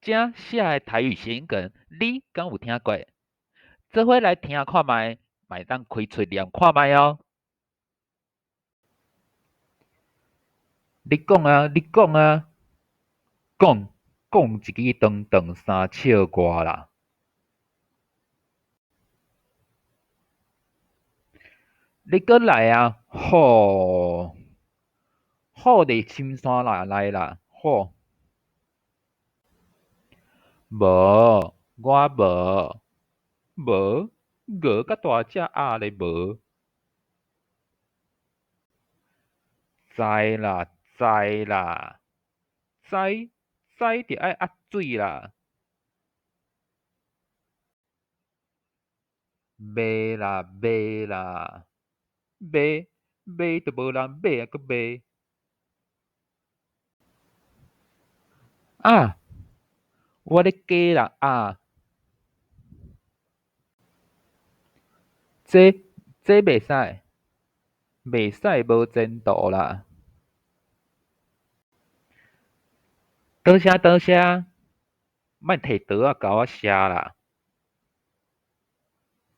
遮寫的台語諧音梗，你敢有聽過？做伙來聽看覓，嘛會當開喙唸看覓喔！你講啊你講啊，講講一支長長三尺外啦！你閣來啊吼！虎佇深山內啦吼！無，我無，無，鵝較大隻鴨咧無？知啦知啦，知知著愛壓水啦！賣啦賣啦，賣賣著無人買猶閣賣！啊！我咧假啦啊！這這袂使，袂使無前途啦！多謝多謝，莫提刀仔共我射啦！